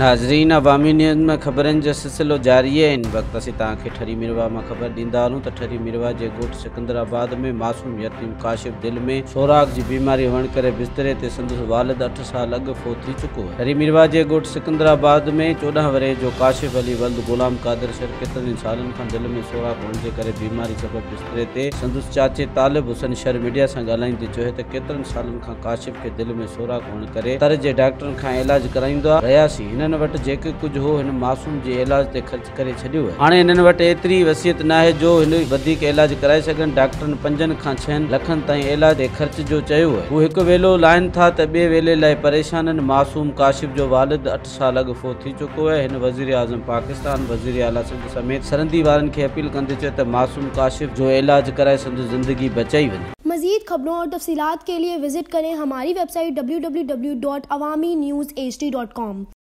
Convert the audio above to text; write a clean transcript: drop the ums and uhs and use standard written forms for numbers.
ناظرين عوامي نيوز ۾ خبرن جو سلسلو جاري آهي هن وقت اسين توهان کي ٺري ميرواهه مان خبر ڏيندا هلون ته ٺري ميرواهه جي ڳوٺ سڪندر آباد ۾ معصوم يتيم ڪاشف دل ۾ سوراخ جي بيماري هئڻ ڪري بستري تي سندس والد 8 سال اڳ فوت ٿي چڪو آهي. ٺري ميرواهه جي ڳوٺ سڪندر آباد ۾ 14 ورهيه جو ڪاشف علي ولد غلام قادر شر ڪيترن ئي سالن کان دل ۾ سوراخ هئڻ جي ڪري بيماري سبب بستري تي سندس چاچي طالب حسين شر ميڊيا سان ڳالهائيندي چيو ته ڪيترن سالن کان ڪاشف کي دل ۾ سوراخ هئڻ ڪري تر جي ڊاڪٽرن کان علاج ڪرائيندا رهياسين هنن وٽ جيڪي ڪجهه هو هن معصوم جي علاج تي خرچ ڪري ڇڏيو آهي. هاڻي هنن وٽ ايتري وسعت ناهي جو هن وڌيڪ علاج ڪرائي سگهن. ڊاڪٽرن پنجن کان ڇهن لکن تائين علاج تي خرچ جو چيو آهي. هو هڪ ويلو لائن ٿا ته ٻئي ويلي لاء پريشان آهن. معصوم ڪاشف جو والد 8 سال اڳ فوت ٿي چڪو آهي. هن وزيراعظم پاڪستان، وزيراعليٰ سنڌ سميت سرندي وارن کي اپيل ڪندي چيو ته معصوم ڪاشف جو علاج ڪرائي سندس زندگي بچائي وڃي. مزيد خبرون اور تفصيلات کے لیے وزٹ کریں ہماری ویب سائٹ www.awamiNewsHD.com.